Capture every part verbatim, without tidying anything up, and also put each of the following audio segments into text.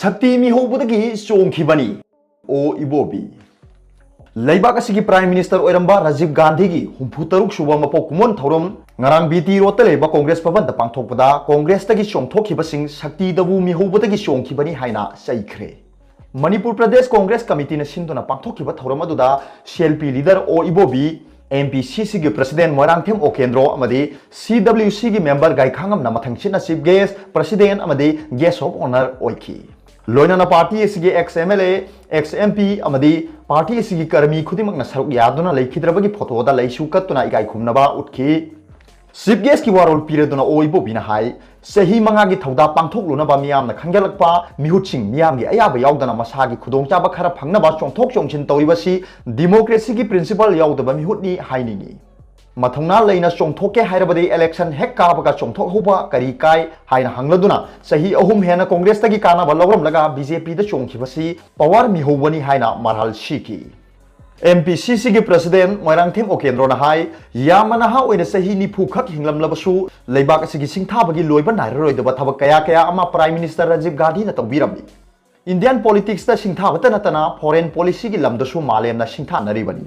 ꯁꯛꯇꯤ ꯃꯤꯍꯧꯕꯗꯒꯤ ꯆꯣꯡꯈꯤꯕꯅꯤ꯫ ꯑꯣ ꯏꯕꯣꯕꯤ꯫ ꯂꯩꯕꯥꯛ ꯑꯁꯤꯒꯤ Prime Minister ꯑꯣꯏꯔꯝꯕ ꯔꯥꯖꯤꯕ ꯒꯥꯟꯙꯤꯒꯤ ꯍꯨꯝꯐꯨ ꯇꯔꯨꯛ ꯁꯨꯕ ꯃꯄꯣꯛ ꯀꯨꯝꯑꯣꯟ ꯊꯧꯔꯝ ꯉꯔꯥꯡ B T Roadꯇ ꯂꯩꯕ Congress ꯚꯕꯟꯗ ꯄꯥꯡꯊꯣꯛꯄꯗ Congressꯇꯒꯤ ꯆꯣꯡꯊꯣꯛꯈꯤꯕꯁꯤꯡ ꯁꯛꯇꯤꯗꯕꯨ ꯃꯤꯍꯧꯕꯗꯒꯤ ꯆꯣꯡꯈꯤꯕꯅꯤ ꯍꯥꯏꯅ ꯆꯩꯈ꯭ꯔꯦ꯫ ꯃꯅꯤꯄꯨꯔ ꯄ꯭ꯔꯗꯦꯁ Congress Committeeꯅ ꯁꯤꯟꯗꯨꯅ ꯄꯥꯡꯊꯣꯛꯈꯤꯕ ꯊꯧꯔꯝ ꯑꯗꯨꯗ C L P leader ꯑꯣ ꯏꯕꯣꯕꯤ, M P C Cꯒꯤ President Moirangthem ꯑꯣꯀꯦꯟꯗ꯭ꯔꯣ ꯑꯃꯗꯤ C W Cꯒꯤ member ꯒꯥꯏꯈꯥꯉꯝꯅ ꯃꯊꯪꯁꯤꯠꯅ Chief Guest, President ꯑꯃꯗꯤ Guest of Honour ꯑꯣꯏꯈꯤ꯫ ꯂꯣꯏꯅꯅ party ꯑꯁꯤꯒꯤ ex M L A, ex M P ꯑꯃꯗꯤ party ꯑꯁꯤꯒꯤ ꯀꯔꯃꯤ ꯈꯨꯗꯤꯡꯃꯛꯅ ꯁꯔꯨꯛ ꯌꯥꯗꯨꯅ ꯂꯩꯈꯤꯗ꯭ꯔꯕꯒꯤ photoꯗ ꯂꯩꯁꯨ ꯀꯠꯇꯨꯅ ꯏꯀꯥꯏ ꯈꯨꯝꯅꯕ ꯎꯠꯈꯤ꯫ Chief Guestꯀꯤ ꯋꯥꯔꯣꯜ ꯄꯤꯔꯗꯨꯅ ꯑꯣ ꯏꯕꯣꯕꯤꯅ ꯍꯥꯏ, ꯆꯍꯤ ꯃꯉꯥꯒꯤ ꯊꯧꯗꯥ ꯄꯥꯡꯊꯣꯛꯂꯨꯅꯕ ꯃꯤꯌꯥꯝꯅ ꯈꯟꯒꯠꯂꯛꯄ ꯃꯤꯍꯨꯠꯁꯤꯡ ꯃꯤꯌꯥꯝꯒꯤ ꯑꯌꯥꯕ ꯌꯥꯎꯗꯅ ꯃꯁꯥꯒꯤ ꯈꯨꯗꯣꯡꯆꯥꯕ ꯈꯔ ꯐꯪꯅꯕ ꯆꯣꯡꯊꯣꯛ ꯆꯣꯡꯁꯤꯟ ꯇꯧꯔꯤꯕꯁꯤ democracyꯒꯤ principle ꯌꯥꯎꯗꯕ ꯃꯤꯍꯨꯠꯅꯤ ꯍꯥꯏꯅꯤꯡꯏ꯫ ꯃꯊꯧꯅꯥ ꯂꯩꯅ ꯆꯣꯡꯊꯣꯛꯀꯦ ꯍꯥꯏꯔꯕꯗꯤ election ꯍꯦꯛ ꯀꯥꯕꯒ ꯆꯣꯡꯊꯣꯛꯍꯧꯕ ꯀꯔꯤ ꯀꯥꯏ ꯍꯥꯏꯅ ꯍꯪꯂꯗꯨꯅ ꯆꯍꯤ ꯑꯍꯨꯝ ꯍꯦꯟꯅ Congressꯇꯒꯤ ꯀꯥꯟꯅꯕ ꯂꯧꯔꯝꯂꯒ BJPꯗ ꯆꯣꯡꯈꯤꯕꯁꯤ power ꯃꯤꯍꯧꯕꯅꯤ ꯍꯥꯏꯅ ꯃꯔꯥꯜ ꯁꯤꯈꯤ꯫ M P C Cꯒꯤ President Moirangthem ꯑꯣꯀꯦꯟꯗ꯭ꯔꯣꯅ ꯍꯥꯏ, ꯌꯥꯝꯅ ꯅꯍꯥ ꯑꯣꯏꯅ ꯆꯍꯤ ꯅꯤꯐꯨ ꯈꯛ ꯍꯤꯡꯂꯝꯂꯕꯁꯨ ꯂꯩꯕꯥꯛ ꯑꯁꯤꯒꯤ ꯁꯤꯡꯊꯥꯕꯒꯤ ꯂꯣꯏꯕ ꯅꯥꯏꯔꯔꯣꯏꯗꯕ ꯊꯕꯛ ꯀꯌꯥ ꯀꯌꯥ ꯑꯃ Prime Minister ꯔꯥꯖꯤꯕ ꯒꯥꯟꯙꯤꯅ ꯇꯧꯕꯤꯔꯝꯃꯤ꯫ Indian politicsꯇ ꯁꯤꯡꯊꯥꯕꯇ ꯅꯠꯇꯅ foreign policyꯒꯤ ꯂꯝꯗꯁꯨ ꯃꯥꯂꯦꯝꯅ ꯁꯤꯡꯊꯥꯅꯔꯤꯕꯅꯤ꯫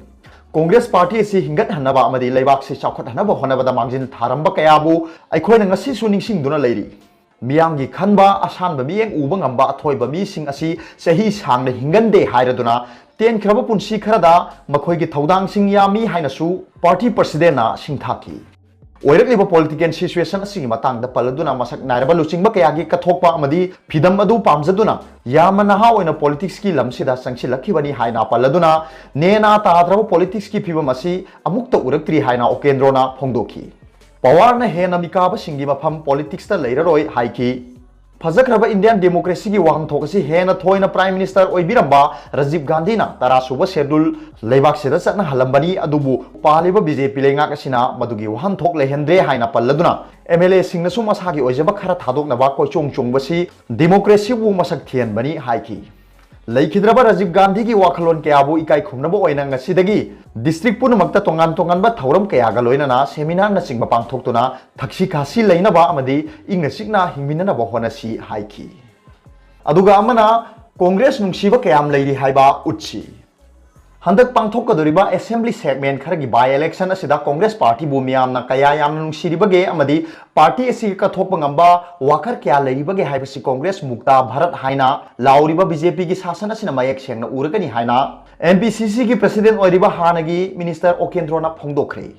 Congress party ꯑꯁꯤ ꯍꯤꯡꯒꯠꯍꯟꯅꯕ ꯑꯃꯗꯤ ꯂꯩꯕꯥꯛꯁꯤ ꯆꯥꯎꯈꯠꯍꯟꯅꯕ ꯍꯣꯠꯅꯕꯗ ꯃꯥꯡꯖꯤꯜ ꯊꯥꯔꯝꯕ ꯀꯌꯥꯕꯨ ꯑꯩꯈꯣꯏꯅ ꯉꯁꯤꯁꯨ ꯅꯤꯡꯁꯤꯡꯗꯨꯅ ꯂꯩꯔꯤ꯫ ꯃꯤꯌꯥꯝꯒꯤ ꯈꯟꯕ, ꯑꯁꯥꯟꯕ ꯃꯤꯠꯌꯦꯡ ꯎꯕ ꯉꯝꯕ ꯑꯊꯣꯏꯕ ꯃꯤꯁꯤꯡ ꯑꯁꯤ ꯆꯍꯤ ꯁꯥꯡꯅ ꯍꯤꯡꯒꯟꯗꯦ ꯍꯥꯏꯔꯗꯨꯅ ꯇꯦꯟꯈ꯭ꯔꯕ ꯄꯨꯟꯁꯤ ꯈꯔꯗ ꯃꯈꯣꯏꯒꯤ ꯊꯧꯗꯥꯡꯁꯤꯡ ꯌꯥꯝꯃꯤ ꯍꯥꯏꯅꯁꯨ party presidentꯅ ꯁꯤꯡꯊꯥꯈꯤ꯫ ꯑꯣꯏꯔꯛꯂꯤꯕ political situation ꯑꯁꯤꯒꯤ ꯃꯇꯥꯡꯗ ꯄꯜꯂꯗꯨꯅ ꯃꯁꯛ ꯅꯥꯏꯔꯕ ꯂꯨꯆꯤꯡꯕ ꯀꯌꯥꯒꯤ ꯀꯠꯊꯣꯛꯄ ꯑꯃꯗꯤ ꯐꯤꯗꯝ ꯑꯗꯨ ꯄꯥꯝꯖꯗꯨꯅ ꯌꯥꯝꯅ ꯅꯍꯥ ꯑꯣꯏꯅ politicsꯀꯤ ꯂꯝꯁꯤꯗ ꯆꯪꯁꯤꯜꯂꯛꯈꯤꯕꯅꯤ ꯍꯥꯏꯅ ꯄꯜꯂꯗꯨꯅ ꯅꯦꯅꯥ ꯇꯥꯗ꯭ꯔꯕ politicsꯀꯤ ꯐꯤꯕꯝ ꯑꯁꯤ ꯑꯃꯨꯛꯇ ꯎꯔꯛꯇ꯭ꯔꯤ ꯍꯥꯏꯅ ꯎꯀꯦꯟꯗ꯭ꯔꯣꯅ ꯐꯣꯡꯗꯣꯛꯈꯤ꯫ Powerꯅ ꯍꯦꯟꯅ ꯃꯤꯀꯥꯕꯁꯤꯡꯒꯤ ꯃꯐꯝ politicsꯇ ꯂꯩꯔꯔꯣꯏ ꯍꯥꯏꯈꯤ꯫ ꯐꯖꯈ꯭ꯔꯕ Indian democracyꯒꯤ ꯋꯥꯍꯟꯊꯣꯛ ꯑꯁꯤ ꯍꯦꯟꯅ ꯊꯣꯏꯅ Prime Minister ꯑꯣꯏꯕꯤꯔꯝꯕ ꯔꯥꯖꯤꯕ ꯒꯥꯟꯙꯤꯅ ꯇꯔꯥ ꯁꯨꯕ schedule ꯂꯩꯕꯥꯛꯁꯤꯗ ꯆꯠꯅꯍꯜꯂꯝꯕꯅꯤ, ꯑꯗꯨꯕꯨ ꯄꯥꯜꯂꯤꯕ BJP ꯂꯩꯉꯥꯛ ꯑꯁꯤꯅ ꯃꯗꯨꯒꯤ ꯋꯥꯍꯟꯊꯣꯛ ꯂꯩꯍꯟꯗ꯭ꯔꯦ ꯍꯥꯏꯅ ꯄꯜꯂꯗꯨꯅ MLAꯁꯤꯡꯅꯁꯨ ꯃꯁꯥꯒꯤ ꯑꯣꯏꯖꯕ ꯈꯔ ꯊꯥꯗꯣꯛꯅꯕ ꯀꯣꯏꯆꯣꯡ ꯆꯣꯡꯕꯁꯤ democracyꯕꯨ ꯃꯁꯛ ꯊꯤꯍꯟꯕꯅꯤ ꯍꯥꯏꯈꯤ꯫ ꯂꯩꯈꯤꯗ꯭ꯔꯕ ꯔꯥꯖꯤꯕ ꯒꯥꯟꯙꯤꯒꯤ ꯋꯥꯈꯜꯂꯣꯟ ꯀꯌꯥꯕꯨ ꯏꯀꯥꯏ ꯈꯨꯝꯅꯕ ꯑꯣꯏꯅ ꯉꯁꯤꯗꯒꯤ district ꯄꯨꯝꯅꯃꯛꯇ ꯇꯣꯉꯥꯟ ꯇꯣꯉꯥꯟꯕ ꯊꯧꯔꯝ ꯀꯌꯥꯒ ꯂꯣꯏꯅꯅ seminar ꯅꯆꯤꯡꯕ ꯄꯥꯡꯊꯣꯛꯇꯨꯅ ꯊꯛꯁꯤ ꯈꯥꯁꯤ ꯂꯩꯅꯕ ꯑꯃꯗꯤ ꯏꯪꯅ ꯆꯤꯛꯅ ꯍꯤꯡꯃꯤꯟꯅꯅꯕ ꯍꯣꯠꯅꯁꯤ ꯍꯥꯏꯈꯤ꯫ ꯑꯗꯨꯒ ꯑꯃꯅ ꯀꯣꯡꯒ꯭ꯔꯦꯁ ꯅꯨꯡꯁꯤꯕ ꯀꯌꯥꯝ ꯂꯩꯔꯤ ꯍꯥꯏꯕ ꯎꯠꯁꯤ꯫ ꯍꯟꯗꯛ ꯄꯥꯡꯊꯣꯛꯀꯗꯧꯔꯤꯕ assembly segment ꯈꯔꯒꯤ by election ꯑꯁꯤꯗ ꯀꯣꯡꯒ꯭ꯔꯦꯁ ꯄꯥꯔꯇꯤꯕꯨ ꯃꯤꯌꯥꯝꯅ ꯀꯌꯥ ꯌꯥꯝꯅ ꯅꯨꯡꯁꯤꯔꯤꯕꯒꯦ ꯑꯃꯗꯤ ꯄꯥꯔꯇꯤ ꯑꯁꯤꯒ ꯀꯠꯊꯣꯛꯄ ꯉꯝꯕ ꯋꯥꯀꯔ ꯀꯌꯥ ꯂꯩꯔꯤꯕꯒꯦ ꯍꯥꯏꯕꯁꯤ ꯀꯣꯡꯒ꯭ꯔꯦꯁ ꯃꯨꯛꯇ ꯚꯥꯔꯠ ꯍꯥꯏꯅ ꯂꯥꯎꯔꯤꯕ BJPꯒꯤ ꯁꯥꯁꯟ ꯑꯁꯤꯅ ꯃꯌꯦꯛ ꯁꯦꯡꯅ ꯎꯔꯒꯅꯤ ꯍꯥꯏꯅ MPCCꯒꯤ president ꯑꯣꯏꯔꯤꯕ ꯍꯥꯟꯅꯒꯤ minister ꯑꯣꯀꯦꯟꯗ꯭ꯔꯣꯅ ꯐꯣꯡꯗꯣꯛꯈ꯭ꯔꯦ꯫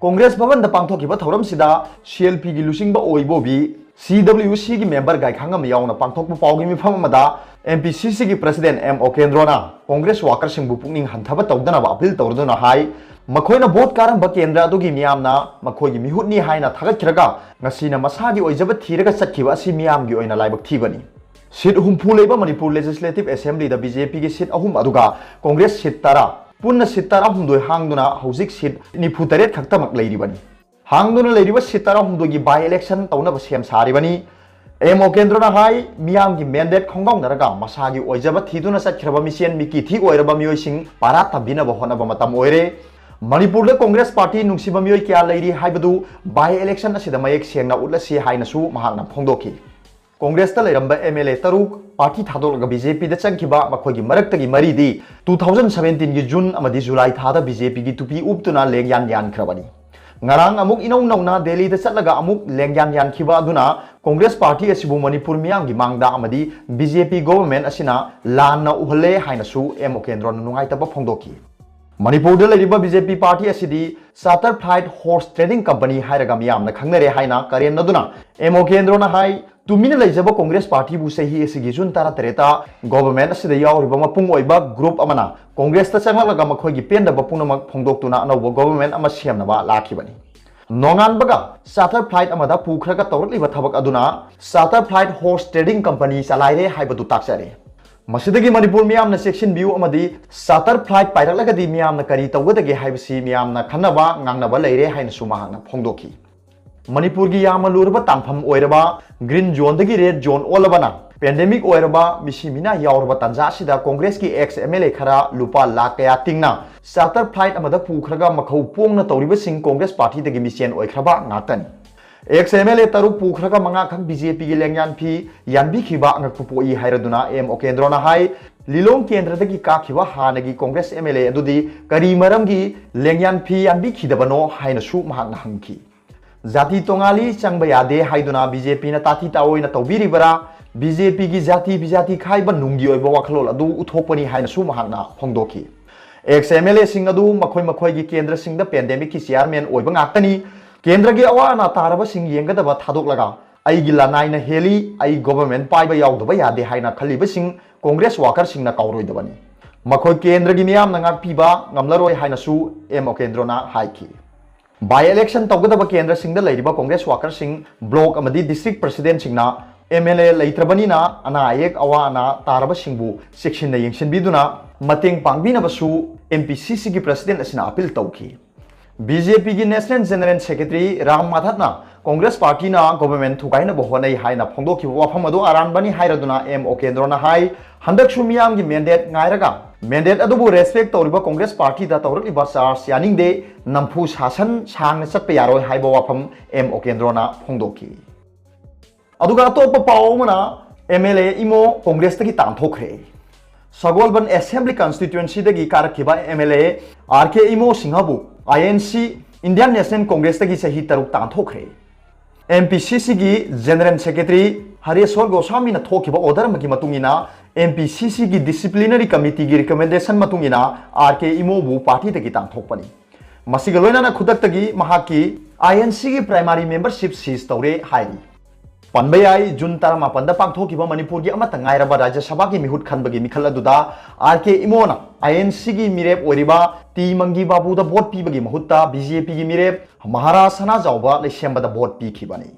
ꯀꯣꯡꯒ꯭ꯔꯦꯁ ꯚꯕꯟꯗ ꯄꯥꯡꯊꯣꯛꯈꯤꯕ ꯊꯧꯔꯝꯁꯤꯗ CLPꯒꯤ ꯂꯨꯆꯤꯡꯕ ꯑꯣꯏꯕꯣꯕꯤ, CWCꯒꯤ member ꯒꯥꯏꯈꯥꯉꯝ ꯌꯥꯎꯅ ꯄꯥꯡꯊꯣꯛꯄ ꯄꯥꯎꯒꯤ ꯃꯤꯐꯝ ꯑꯃꯗ MPCCꯒꯤ president ꯑꯦꯝ ꯑꯣꯀꯦꯟꯗ꯭ꯔꯣꯅ ꯀꯣꯡꯒ꯭ꯔꯦꯁ workerꯁꯤꯡꯕꯨ ꯄꯨꯛꯅꯤꯡ ꯍꯟꯊꯕ ꯇꯧꯗꯅꯕ appeal ꯇꯧꯔꯗꯨꯅ ꯍꯥꯏ, ꯃꯈꯣꯏꯅ vote ꯀꯥꯔꯝꯕ ꯀꯦꯟꯗ꯭ꯔ ꯑꯗꯨꯒꯤ ꯃꯤꯌꯥꯝꯅ ꯃꯈꯣꯏꯒꯤ ꯃꯤꯍꯨꯠꯅꯤ ꯍꯥꯏꯅ ꯊꯥꯒꯠꯈꯤꯔꯒ ꯉꯁꯤꯅ ꯃꯁꯥꯒꯤ ꯑꯣꯏꯖꯕ ꯊꯤꯔꯒ ꯆꯠꯈꯤꯕ ꯑꯁꯤ ꯃꯤꯌꯥꯝꯒꯤ ꯑꯣꯏꯅ ꯂꯥꯏꯕꯛ ꯊꯤꯕꯅꯤ꯫ Seat ꯍꯨꯝꯐꯨ ꯂꯩꯕ ꯃꯅꯤꯄꯨꯔ Legislative Assemblyꯗ BJPꯒꯤ seat ꯑꯍꯨꯝ ꯑꯗꯨꯒ ꯀꯣꯡꯒ꯭ꯔꯦꯁ seat ꯇꯔꯥ, ꯄꯨꯟꯅ seat ꯇꯔꯥꯍꯨꯝꯗꯣꯏ ꯍꯥꯡꯗꯨꯅ ꯍꯧꯖꯤꯛ seat ꯅꯤꯐꯨ ꯇꯔꯦꯠ ꯈꯛꯇꯃꯛ ꯂꯩꯔꯤꯕꯅꯤ꯫ ꯍꯥꯡꯗꯨꯅ ꯂꯩꯔꯤꯕ seat ꯇꯔꯥꯍꯨꯝꯗꯣꯏꯒꯤ by election ꯇꯧꯅꯕ ꯁꯦꯝ ꯁꯥꯔꯤꯕꯅꯤ꯫ ꯑꯦꯝ ꯑꯣꯀꯦꯟꯗ꯭ꯔꯣꯅ ꯍꯥꯏ, ꯃꯤꯌꯥꯝꯒꯤ mandate ꯈꯣꯡꯒꯥꯎꯅꯔꯒ ꯃꯁꯥꯒꯤ ꯑꯣꯏꯖꯕ ꯊꯤꯗꯨꯅ ꯆꯠꯈ꯭ꯔꯕ ꯃꯤꯆꯦꯟ ꯃꯤꯀꯤ ꯊꯤ ꯑꯣꯏꯔꯕ ꯃꯤꯑꯣꯏꯁꯤꯡ ꯄꯥꯔꯥ ꯇꯝꯕꯤꯅꯕ ꯍꯣꯠꯅꯕ ꯃꯇꯝ ꯑꯣꯏꯔꯦ꯫ ꯃꯅꯤꯄꯨꯔꯗ ꯀꯣꯡꯒ꯭ꯔꯦꯁ ꯄꯥꯔꯇꯤ ꯅꯨꯡꯁꯤꯕ ꯃꯤꯑꯣꯏ ꯀꯌꯥ ꯂꯩꯔꯤ ꯍꯥꯏꯕꯗꯨ by election ꯑꯁꯤꯗ ꯃꯌꯦꯛ ꯁꯦꯡꯅ ꯎꯠꯂꯁꯤ ꯍꯥꯏꯅꯁꯨ ꯃꯍꯥꯛꯅ ꯐꯣꯡꯗꯣꯛꯈꯤ꯫ ꯀꯣꯡꯒ꯭ꯔꯦꯁꯇ ꯂꯩꯔꯝꯕ MLA ꯇꯔꯨꯛ ꯄꯥꯔꯇꯤ ꯊꯥꯗꯣꯛꯂꯒ BJPꯗ ꯆꯪꯈꯤꯕ ꯃꯈꯣꯏꯒꯤ ꯃꯔꯛꯇꯒꯤ ꯃꯔꯤꯗꯤ two thousand seventeenꯒꯤ June ꯑꯃꯗꯤ July ꯊꯥꯗ BJPꯒꯤ ꯇꯨꯄꯤ ꯎꯞꯇꯨꯅ ꯂꯦꯡꯌꯥꯟ ꯌꯥꯟꯈ꯭ꯔꯕꯅꯤ꯫ ꯉꯔꯥꯡ ꯑꯃꯨꯛ ꯏꯅꯧ ꯅꯧꯅ ꯗꯦꯜꯂꯤꯗ ꯆꯠꯂꯒ ꯑꯃꯨꯛ ꯂꯦꯡꯌꯥꯟ ꯌꯥꯟꯈꯤꯕ ꯑꯗꯨꯅ ꯀꯣꯡꯒ꯭ꯔꯦꯁ ꯄꯥꯔꯇꯤ ꯑꯁꯤꯕꯨ ꯃꯅꯤꯄꯨꯔ ꯃꯤꯌꯥꯝꯒꯤ ꯃꯥꯡꯗ ꯑꯃꯗꯤ BJP government ꯑꯁꯤꯅ ꯂꯥꯟꯅ ꯎꯍꯜꯂꯦ ꯍꯥꯏꯅꯁꯨ ꯑꯦꯝ ꯑꯣꯀꯦꯟꯗ꯭ꯔꯣꯅ ꯅꯨꯡꯉꯥꯏꯇꯕ ꯐꯣꯡꯗꯣꯛꯈꯤ꯫ ꯃꯅꯤꯄꯨꯔꯗ ꯂꯩꯔꯤꯕ BJP ꯄꯥꯔꯇꯤ ꯑꯁꯤꯗꯤ Chartered Flight Horse Trading Company ꯍꯥꯏꯔꯒ ꯃꯤꯌꯥꯝꯅ ꯈꯪꯅꯔꯦ ꯍꯥꯏꯅ ꯀꯔꯦꯝꯅꯗꯨꯅ ꯑꯦꯝ ꯑꯣꯀꯦꯟꯗ꯭ꯔꯣꯅ ꯍꯥꯏ, ꯇꯨꯃꯤꯟꯅ ꯂꯩꯖꯕ ꯀꯣꯡꯒ꯭ꯔꯦꯁ ꯄꯥꯔꯇꯤꯕꯨ ꯆꯍꯤ ꯑꯁꯤꯒꯤ June ꯇꯔꯥꯇꯔꯦꯠꯇ government ꯑꯁꯤꯗ ꯌꯥꯎꯔꯤꯕ ꯃꯄꯨꯡ ꯑꯣꯏꯕ group ꯑꯃꯅ ꯀꯣꯡꯒ꯭ꯔꯦꯁꯇ ꯆꯪꯂꯛꯂꯒ ꯃꯈꯣꯏꯒꯤ ꯄꯦꯟꯗꯕ ꯄꯨꯝꯅꯃꯛ ꯐꯣꯡꯗꯣꯛꯇꯨꯅ ꯑꯅꯧꯕ government ꯑꯃ ꯁꯦꯝꯅꯕ ꯂꯥꯛꯈꯤꯕꯅꯤ꯫ ꯅꯣꯡꯉꯥꯟꯕꯒ Chartered Flight ꯑꯃꯗ ꯄꯨꯈ꯭ꯔꯒ ꯇꯧꯔꯛꯂꯤꯕ ꯊꯕꯛ ꯑꯗꯨꯅ Chartered Flight Horse Trading Company ꯆꯂꯥꯏꯔꯦ ꯍꯥꯏꯕꯗꯨ ꯇꯥꯛꯆꯔꯦ꯫ ꯃꯁꯤꯗꯒꯤ ꯃꯅꯤꯄꯨꯔ ꯃꯤꯌꯥꯝꯅ ꯆꯦꯛꯁꯤꯟꯕꯤꯌꯨ ꯑꯃꯗꯤ Chartered Flight ꯄꯥꯏꯔꯛꯂꯒꯗꯤ ꯃꯤꯌꯥꯝꯅ ꯀꯔꯤ ꯇꯧꯒꯗꯒꯦ ꯍꯥꯏꯕꯁꯤ ꯃꯤꯌꯥꯝꯅ ꯈꯟꯅꯕ ꯉꯥꯡꯅꯕ ꯂꯩꯔꯦ ꯍꯥꯏꯅꯁꯨ ꯃꯍꯥꯛꯅ ꯐꯣꯡꯗꯣꯛꯈꯤ꯫ ꯃꯅꯤꯄꯨꯔꯒꯤ ꯌꯥꯝꯅ ꯂꯨꯔꯕ ꯇꯥꯟꯐꯝ ꯑꯣꯏꯔꯕ green zoneꯗꯒꯤ red zone ꯑꯣꯜꯂꯕꯅ ꯄꯦꯟꯗꯦꯃꯤꯛ ꯑꯣꯏꯔꯕ, ꯃꯤꯁꯤ ꯃꯤꯅꯥ ꯌꯥꯎꯔꯕ ꯇꯥꯟꯖꯥ ꯑꯁꯤꯗ ꯀꯣꯡꯒ꯭ꯔꯦꯁꯀꯤ ꯑꯦꯛꯁ ꯑꯦꯝ ꯑꯦꯜ ꯑꯦ ꯈꯔ ꯂꯨꯄꯥ ꯂꯥꯈ ꯀꯌꯥ ꯇꯤꯡꯅ ꯆꯥꯔꯇꯔ ꯐ꯭ꯂꯥꯏꯠ ꯑꯃꯗ ꯄꯨꯈ꯭ꯔꯒ ꯃꯈꯧ ꯄꯣꯡꯅ ꯇꯧꯔꯤꯕꯁꯤꯡ ꯀꯣꯡꯒ꯭ꯔꯦꯁ ꯄꯥꯔꯇꯤꯗꯒꯤ ꯃꯤꯁꯦꯟ ꯑꯣꯏꯈ꯭ꯔꯕ ꯉꯥꯛꯇꯅꯤ꯫ ꯑꯦꯛꯁ ꯑꯦꯝ ꯑꯦꯜ ꯑꯦ ꯇꯔꯨꯛ ꯄꯨꯈ꯭ꯔꯒ ꯃꯉꯥꯈꯛ ꯕꯤ ꯖꯦ ꯄꯤꯒꯤ ꯂꯦꯡꯌꯥꯟ ꯐꯤ ꯌꯥꯟꯕꯤꯈꯤꯕ ꯑꯉꯛꯄ ꯄꯣꯛꯏ ꯍꯥꯏꯔꯗꯨꯅ ꯑꯦꯝ ꯑꯣꯀꯦꯟꯗ꯭ꯔꯣꯅ ꯍꯥꯏ, ꯂꯤꯂꯣꯡ ꯀꯦꯟꯗ꯭ꯔꯗꯒꯤ ꯀꯥꯈꯤꯕ ꯍꯥꯟꯅꯒꯤ ꯀꯣꯡꯒ꯭ꯔꯦꯁ ꯑꯦꯝ ꯑꯦꯜ ꯑꯦ ꯑꯗꯨꯗꯤ ꯀꯔꯤ ꯃꯔꯝꯒꯤ ꯂꯦꯡꯌꯥꯟ ꯐꯤ ꯌꯥꯟꯕꯤꯈꯤꯗꯕꯅꯣ ꯍꯥꯏꯅꯁꯨ ꯃꯍꯥꯛꯅ ꯍꯪꯈꯤ꯫ ꯖꯥꯇꯤ ꯇꯣꯉꯥꯜꯂꯤ ꯆꯪꯕ ꯌꯥꯗꯦ ꯍꯥꯏꯗꯨꯅ ꯕꯤ ꯖꯦ ꯄꯤꯅ ꯇꯥꯊꯤ ꯇꯥꯑꯣꯏꯅ ꯇꯧꯕꯤꯔꯤꯕꯔꯥ? ꯕꯤ ꯖꯦ ꯄꯤꯒꯤ ꯖꯥꯇꯤ ꯕꯤꯖꯥꯇꯤ ꯈꯥꯏꯕ ꯅꯨꯡꯒꯤ ꯑꯣꯏꯕ ꯋꯥꯈꯜꯂꯣꯟ ꯑꯗꯨ ꯎꯠꯊꯣꯛꯄꯅꯤ ꯍꯥꯏꯅꯁꯨ ꯃꯍꯥꯛꯅ ꯐꯣꯡꯗꯣꯛꯈꯤ꯫ ꯑꯦꯛꯁ ꯑꯦꯝ ꯑꯦꯜ ꯑꯦꯁꯤꯡ ꯑꯗꯨ ꯃꯈꯣꯏ ꯃꯈꯣꯏꯒꯤ ꯀꯦꯟꯗ꯭ꯔꯁꯤꯡꯗ ꯄꯦꯟꯗꯦꯃꯤꯛꯀꯤ ꯆꯤꯌꯥꯔꯃꯦꯟ ꯑꯣꯏꯕ ꯉꯥꯛꯇꯅꯤ꯫ ꯀꯦꯟꯗ꯭ꯔꯒꯤ ꯑꯋꯥ ꯑꯅꯥ ꯇꯥꯔꯕꯁꯤꯡ ꯌꯦꯡꯒꯗꯕ ꯊꯥꯗꯣꯛꯂꯒ ꯑꯩꯒꯤ ꯂꯅꯥꯏꯅ ꯍꯦꯜꯂꯤ, ꯑꯩ ꯒꯣꯚꯔꯟꯃꯦꯟꯠ ꯄꯥꯏꯕ ꯌꯥꯎꯗꯕ ꯌꯥꯗꯦ ꯍꯥꯏꯅ ꯈꯜꯂꯤꯕꯁꯤꯡ ꯀꯣꯡꯒ꯭ꯔꯦꯁ ꯋꯥꯀꯔꯁꯤꯡꯅ ꯀꯥꯎꯔꯣꯏꯗꯕꯅꯤ꯫ ꯃꯈꯣꯏ ꯀꯦꯟꯗ꯭ꯔꯒꯤ ꯃꯤꯌꯥꯝꯅ ꯉꯥꯛꯄꯤꯕ ꯉꯝꯂꯔꯣꯏ ꯍꯥꯏꯅꯁꯨ ꯑꯦꯝ ꯑꯣꯀꯦꯟꯗ꯭ꯔꯣꯅ ꯍꯥꯏꯈꯤ꯫ ꯕꯥꯏ ꯏꯂꯦꯛꯁꯟ ꯇꯧꯒꯗꯕ ꯀꯦꯟꯗ꯭ꯔꯁꯤꯡꯗ ꯂꯩꯔꯤꯕ ꯀꯣꯡꯒ꯭ꯔꯦꯁ ꯋꯥꯀꯔꯁꯤꯡ, ꯕ꯭ꯂꯣꯛ ꯑꯃꯗꯤ ꯗꯤꯁꯇ꯭ꯔꯤꯛ ꯄ꯭ꯔꯁꯤꯗꯦꯟꯠꯁꯤꯡꯅ ꯑꯦꯝ ꯑꯦꯜ ꯑꯦ ꯂꯩꯇ꯭ꯔꯕꯅꯤꯅ ꯑꯅꯥ ꯑꯌꯦꯛ ꯑꯋꯥ ꯑꯅꯥ ꯇꯥꯔꯕꯁꯤꯡꯕꯨ ꯆꯦꯛꯁꯤꯟꯅ ꯌꯦꯡꯁꯤꯟꯕꯤꯗꯨꯅ ꯃꯇꯦꯡ ꯄꯥꯡꯕꯤꯅꯕꯁꯨ ꯑꯦꯝ ꯄꯤ ꯁꯤ ꯁꯤꯒꯤ ꯄ꯭ꯔꯁꯤꯗꯦꯟꯠ ꯑꯁꯤꯅ ꯑꯄꯤꯜ ꯇꯧꯈꯤ꯫ ꯕꯤ ꯖꯦ ꯄꯤꯒꯤ ꯅꯦꯁꯅꯦꯜ ꯖꯦꯅꯔꯦꯜ ꯁꯦꯀ꯭ꯔꯦꯇꯔꯤ ꯔꯥꯝ ꯃꯥꯙꯕꯅ ꯀꯣꯡꯒ꯭ꯔꯦꯁ ꯄꯥꯔꯇꯤꯅ ꯒꯣꯚꯔꯟꯃꯦꯟꯠ ꯊꯨꯒꯥꯏꯅꯕ ꯍꯣꯠꯅꯩ ꯍꯥꯏꯅ ꯐꯣꯡꯗꯣꯛꯈꯤꯕ ꯋꯥꯐꯝ ꯑꯗꯨ ꯑꯔꯥꯟꯕꯅꯤ ꯍꯥꯏꯔꯗꯨꯅ ꯑꯦꯝ ꯑꯣꯀꯦꯟꯗ꯭ꯔꯣꯅ ꯍꯥꯏ, ꯍꯟꯗꯛꯁꯨ ꯃꯤꯌꯥꯝꯒꯤ ꯃꯦꯟꯗꯦꯠ ꯉꯥꯏꯔꯒ ꯃꯦꯟꯗꯦꯠ ꯑꯗꯨꯕꯨ ꯔꯦꯁꯄꯦꯛ ꯇꯧꯔꯤꯕ ꯀꯣꯡꯒ꯭ꯔꯦꯁ ꯄꯥꯔꯇꯤꯗ ꯇꯧꯔꯛꯂꯤꯕ ꯆꯥꯔꯖ ꯌꯥꯅꯤꯡꯗꯦ, ꯅꯝꯐꯨ ꯁꯥꯁꯟ ꯁꯥꯡꯅ ꯆꯠꯄ ꯌꯥꯔꯣꯏ ꯍꯥꯏꯕ ꯋꯥꯐꯝ ꯑꯦꯝ ꯑꯣꯀꯦꯟꯗ꯭ꯔꯣꯅ ꯐꯣꯡꯗꯣꯛꯈꯤ꯫ ꯑꯗꯨꯒ ꯑꯇꯣꯞꯄ ꯄꯥꯎ ꯑꯃꯅ, ꯑꯦꯝ ꯑꯦꯜ ꯑꯦ ꯏꯃꯣ ꯀꯣꯡꯒ꯭ꯔꯦꯁꯇꯒꯤ ꯇꯥꯟꯊꯣꯛꯈ꯭ꯔꯦ꯫ ꯁꯒꯣꯜꯕꯟ ꯑꯦꯁꯦꯝꯕ꯭ꯂꯤ ꯀꯟꯁꯇꯤꯇ꯭ꯋꯦꯟꯁꯤꯗꯒꯤ ꯀꯥꯔꯛꯈꯤꯕ M L A R K Imo ꯁꯤꯡꯍꯕꯨ I N C, Indian national ꯀꯣꯡꯒ꯭ꯔꯦꯁꯇꯒꯤ ꯆꯍꯤ ꯇꯔꯨꯛ ꯇꯥꯟꯊꯣꯛꯈ꯭ꯔꯦ꯫ ꯑꯦꯝ ꯄꯤ ꯁꯤ ꯁꯤꯒꯤ ꯖꯦꯅꯔꯦꯜ ꯁꯦꯀ꯭ꯔꯦꯇꯔꯤ ꯍꯔꯦꯁ꯭ꯋꯔ ꯒꯣꯁ꯭ꯋꯥꯃꯤꯅ ꯊꯣꯛꯈꯤꯕ ꯑꯣꯔꯗꯔ ꯑꯃꯒꯤ ꯃꯇꯨꯡ ꯏꯟꯅ, ꯑꯦꯝ ꯄꯤ ꯁꯤ ꯁꯤꯒꯤ ꯗꯤꯁꯤꯄ꯭ꯂꯤꯅꯔꯤ ꯀꯃꯤꯇꯤꯒꯤ ꯔꯤꯀꯃꯦꯟꯗꯦꯁꯟ ꯃꯇꯨꯡ ꯏꯟꯅ ꯑꯥꯔ ꯀꯦ ꯏꯃꯣꯕꯨ ꯄꯥꯔꯇꯤꯗꯒꯤ ꯇꯥꯟꯊꯣꯛꯄꯅꯤ꯫ ꯃꯁꯤꯒ ꯂꯣꯏꯅꯅ ꯈꯨꯗꯛꯇꯒꯤ ꯃꯍꯥꯛꯀꯤ ꯑꯥꯏ ꯑꯦꯟ ꯁꯤꯒꯤ ꯄ꯭ꯔꯥꯏꯃꯥꯔꯤ ꯃꯦꯝꯕꯔꯁꯤꯞ ꯁꯤꯖ ꯇꯧꯔꯦ ꯍꯥꯏꯔꯤ꯫ ꯄꯟꯕ ꯌꯥꯏ, ꯖꯨꯟ ꯇꯔꯥꯃꯥꯄꯟꯗ ꯄꯥꯡꯊꯣꯛꯈꯤꯕ ꯃꯅꯤꯄꯨꯔꯒꯤ ꯑꯃꯠꯇ ꯉꯥꯏꯔꯕ ꯔꯥꯖ꯭ꯌ ꯁꯚꯥꯒꯤ ꯃꯤꯍꯨꯠ ꯈꯟꯕꯒꯤ ꯃꯤꯈꯜ ꯑꯗꯨꯗ ꯑꯥꯔ ꯀꯦ ꯏꯃꯣꯅ ꯑꯥꯏ ꯑꯦꯟ ꯁꯤꯒꯤ ꯃꯤꯔꯦꯞ ꯑꯣꯏꯔꯤꯕ ꯇꯤ ꯃꯪꯒꯤ ꯕꯥꯕꯨꯗ ꯚꯣꯠ ꯄꯤꯕꯒꯤ ꯃꯍꯨꯠꯇ ꯕꯤ ꯖꯦ ꯄꯤꯒꯤ ꯃꯤꯔꯦꯞ ꯃꯍꯥꯔꯥꯖ ꯁꯅꯥꯖꯥꯎꯕ ꯂꯩꯁꯦꯝꯕꯗ ꯚꯣꯠ ꯄꯤꯈꯤꯕꯅꯤ꯫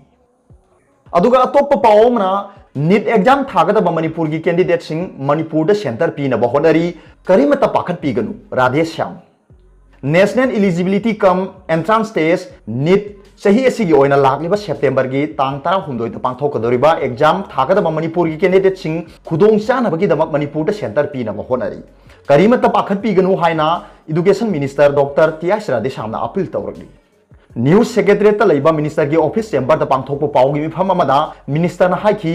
ꯑꯗꯨꯒ ꯑꯇꯣꯞꯄ ꯄꯥꯎ ꯑꯃꯅ, ꯅꯤꯠ ꯑꯦꯛꯖꯥꯝ ꯊꯥꯒꯗꯕ ꯃꯅꯤꯄꯨꯔꯒꯤ ꯀꯦꯟꯗꯤꯗꯦꯠꯁꯤꯡ ꯃꯅꯤꯄꯨꯔꯗ ꯁꯦꯟꯇꯔ ꯄꯤꯅꯕ ꯍꯣꯠꯅꯔꯤ, ꯀꯔꯤꯃꯠꯇ ꯄꯥꯈꯠꯄꯤꯒꯅꯨ, ꯔꯥꯙꯦ ꯁ꯭ꯌꯥꯝ꯫ ꯅꯦꯁꯅꯦꯜ ꯏꯂꯤꯖꯤꯕꯤꯂꯤꯇꯤ ꯀꯝ ꯑꯦꯟꯇ꯭ꯔꯥꯟꯁ ꯇꯦꯁ, ꯅꯤꯠ, ꯆꯍꯤ ꯑꯁꯤꯒꯤ ꯑꯣꯏꯅ ꯂꯥꯛꯂꯤꯕ ꯁꯦꯞꯇꯦꯝꯕꯔꯒꯤ ꯇꯥꯡ ꯇꯔꯥꯍꯨꯝꯗꯣꯏꯗ ꯄꯥꯡꯊꯣꯛꯀꯗꯧꯔꯤꯕ ꯑꯦꯛꯖꯥꯝ ꯊꯥꯒꯗꯕ ꯃꯅꯤꯄꯨꯔꯒꯤ ꯀꯦꯟꯗꯤꯗꯦꯠꯁꯤꯡ ꯈꯨꯗꯣꯡꯆꯥꯅꯕꯒꯤꯗꯃꯛ ꯃꯅꯤꯄꯨꯔꯗ ꯁꯦꯟꯇꯔ ꯄꯤꯅꯕ ꯍꯣꯠꯅꯔꯤ꯫ ꯀꯔꯤꯃꯠꯇ ꯄꯥꯈꯠꯄꯤꯒꯅꯨ ꯍꯥꯏꯅ ꯏꯗꯨꯀꯦꯁꯟ ꯃꯤꯅꯤꯁꯇꯔ ꯗꯣꯛꯇꯔ ꯇꯤꯌꯥꯏꯁꯤꯔꯥ ꯗꯦꯁꯥꯝꯅ ꯑꯄꯤꯜ ꯇꯧꯔꯛꯂꯤ꯫ ꯅ꯭ꯌꯨꯁ ꯁꯦꯀ꯭ꯔꯦꯇꯔꯤꯌꯦꯠꯇ ꯂꯩꯕ ꯃꯤꯅꯤꯁꯇꯔꯒꯤ ꯑꯣꯐꯤꯁ ꯆꯦꯝꯕꯔꯗ ꯄꯥꯡꯊꯣꯛꯄ ꯄꯥꯎꯒꯤ ꯃꯤꯐꯝ ꯑꯃꯗ ꯃꯤꯅꯤꯁꯇꯔꯅ ꯍꯥꯏꯈꯤ,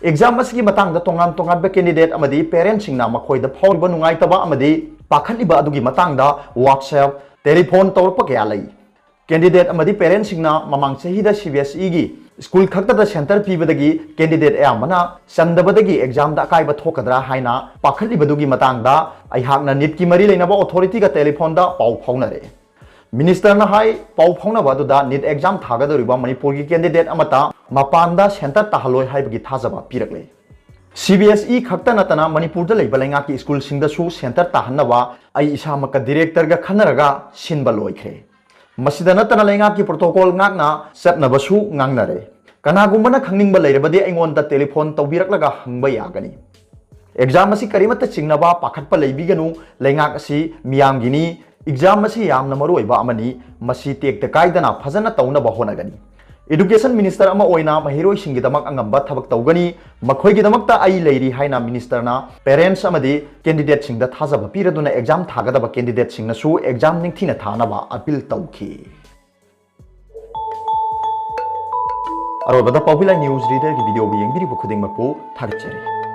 ꯑꯦꯛꯖꯥꯝ ꯑꯁꯤꯒꯤ ꯃꯇꯥꯡꯗ ꯇꯣꯉꯥꯟ ꯇꯣꯉꯥꯟꯕ ꯀꯦꯟꯗꯤꯗꯦꯠ ꯑꯃꯗꯤ ꯄꯦꯔꯦꯟꯁꯁꯤꯡꯅ ꯃꯈꯣꯏꯗ ꯐꯥꯎꯔꯤꯕ ꯅꯨꯡꯉꯥꯏꯇꯕ ꯑꯃꯗꯤ ꯄꯥꯈꯠꯂꯤꯕ ꯑꯗꯨꯒꯤ ꯃꯇꯥꯡꯗ WhatsApp, ꯇꯦꯂꯤꯐꯣꯟ ꯇꯧꯔꯛꯄ ꯀꯌꯥ ꯂꯩ꯫ ꯀꯦꯟꯗꯤꯗꯦꯠ ꯑꯃꯗꯤ ꯄꯦꯔꯦꯟꯁꯁꯤꯡꯅ ꯃꯃꯥꯡ ꯆꯍꯤꯗ CBSEꯒꯤ ꯁ꯭ꯀꯨꯜ ꯈꯛꯇꯗ ꯁꯦꯟꯇꯔ ꯄꯤꯕꯗꯒꯤ ꯀꯦꯟꯗꯤꯗꯦꯠ ꯑꯌꯥꯝꯕꯅ ꯆꯟꯗꯕꯗꯒꯤ ꯑꯦꯛꯖꯥꯝꯗ ꯑꯀꯥꯏꯕ ꯊꯣꯛꯀꯗ꯭ꯔꯥ ꯍꯥꯏꯅ ꯄꯥꯈꯠꯂꯤꯕꯗꯨꯒꯤ ꯃꯇꯥꯡꯗ ꯑꯩꯍꯥꯛꯅ ꯅꯤꯠꯀꯤ ꯃꯔꯤ ꯂꯩꯅꯕ ꯑꯣꯊꯣꯔꯤꯇꯤꯒ ꯇꯦꯂꯤꯐꯣꯟꯗ ꯄꯥꯎ ꯐꯥꯎꯅꯔꯦ꯫ ꯃꯤꯅꯤꯁꯇꯔꯅ ꯍꯥꯏ, ꯄꯥꯎ ꯐꯥꯎꯅꯕ ꯑꯗꯨꯗ ꯅꯤꯠ ꯑꯦꯛꯖꯥꯝ ꯊꯥꯒꯗꯧꯔꯤꯕ ꯃꯅꯤꯄꯨꯔꯒꯤ ꯀꯦꯟꯗꯤꯗꯦꯠ ꯑꯃꯠꯇ ꯃꯄꯥꯟꯗ ꯁꯦꯟꯇꯔ ꯇꯥꯍꯜꯂꯣꯏ ꯍꯥꯏꯕꯒꯤ ꯊꯥꯖꯕ ꯄꯤꯔꯛꯂꯦ꯫ CBSE ꯈꯛꯇ ꯅꯠꯇꯅ ꯃꯅꯤꯄꯨꯔꯗ ꯂꯩꯕ ꯂꯩꯉꯥꯛꯀꯤ ꯁ꯭ꯀꯨꯜꯁꯤꯡꯗꯁꯨ ꯁꯦꯟꯇꯔ ꯇꯥꯍꯟꯅꯕ ꯑꯩ ꯏꯁꯥꯃꯛꯀ ꯗꯤꯔꯦꯛꯇꯔꯒ ꯈꯟꯅꯔꯒ ꯁꯤꯟꯕ ꯂꯣꯏꯈ꯭ꯔꯦ꯫ ꯃꯁꯤꯗ ꯅꯠꯇꯅ ꯂꯩꯉꯥꯛꯀꯤ ꯄ꯭ꯔꯣꯇꯣꯀꯣꯜ ꯉꯥꯛꯅ ꯆꯠꯅꯕꯁꯨ ꯉꯥꯡꯅꯔꯦ꯫ ꯀꯅꯥꯒꯨꯝꯕꯅ ꯈꯪꯅꯤꯡꯕ ꯂꯩꯔꯕꯗꯤ ꯑꯩꯉꯣꯟꯗ ꯇꯦꯂꯤꯐꯣꯟ ꯇꯧꯕꯤꯔꯛꯂꯒ ꯍꯪꯕ ꯌꯥꯒꯅꯤ꯫ ꯑꯦꯛꯖꯥꯝ ꯑꯁꯤ ꯀꯔꯤꯃꯠꯇ ꯆꯤꯡꯅꯕ ꯄꯥꯈꯠꯄ ꯂꯩꯕꯤꯒꯅꯨ꯫ ꯂꯩꯉꯥꯛ ꯑꯁꯤ ꯃꯤꯌꯥꯝꯒꯤꯅꯤ꯫ ꯑꯦꯛꯖꯥꯝ ꯑꯁꯤ ꯌꯥꯝꯅ ꯃꯔꯨꯑꯣꯏꯕ ꯑꯃꯅꯤ꯫ ꯃꯁꯤ ꯇꯦꯛꯇ ꯀꯥꯏꯗꯅ ꯐꯖꯅ ꯇꯧꯅꯕ ꯍꯣꯠꯅꯒꯅꯤ꯫ ꯏꯗꯨꯀꯦꯁꯟ ꯃꯤꯅꯤꯁꯇꯔ ꯑꯃ ꯑꯣꯏꯅ ꯃꯍꯩꯔꯣꯏꯁꯤꯡꯒꯤꯗꯃꯛ ꯑꯉꯝꯕ ꯊꯕꯛ ꯇꯧꯒꯅꯤ꯫ ꯃꯈꯣꯏꯒꯤꯗꯃꯛꯇ ꯑꯩ ꯂꯩꯔꯤ ꯍꯥꯏꯅ ꯃꯤꯅꯤꯁꯇꯔꯅ ꯄꯦꯔꯦꯟꯁ ꯑꯃꯗꯤ ꯀꯦꯟꯗꯤꯗꯦꯠꯁꯤꯡꯗ ꯊꯥꯖꯕ ꯄꯤꯔꯗꯨꯅ ꯑꯦꯛꯖꯥꯝ ꯊꯥꯒꯗꯕ ꯀꯦꯟꯗꯤꯗꯦꯠꯁꯤꯡꯅꯁꯨ ꯑꯦꯛꯖꯥꯝ ꯅꯤꯡꯊꯤꯅ ꯊꯥꯅꯕ ꯑꯄꯤꯜ ꯇꯧꯈꯤ꯫ ꯑꯔꯣꯏꯕꯗ ꯄꯥꯎꯕꯤꯂꯥꯏ ꯅ꯭ꯌꯨꯁ ꯔꯤꯗꯔꯒꯤ ꯚꯤꯗꯤꯑꯣꯕꯨ ꯌꯦꯡꯕꯤꯔꯤꯕ ꯈꯨꯗꯤꯡꯃꯛꯄꯨ ꯊꯥꯒꯠꯆꯔꯤ꯫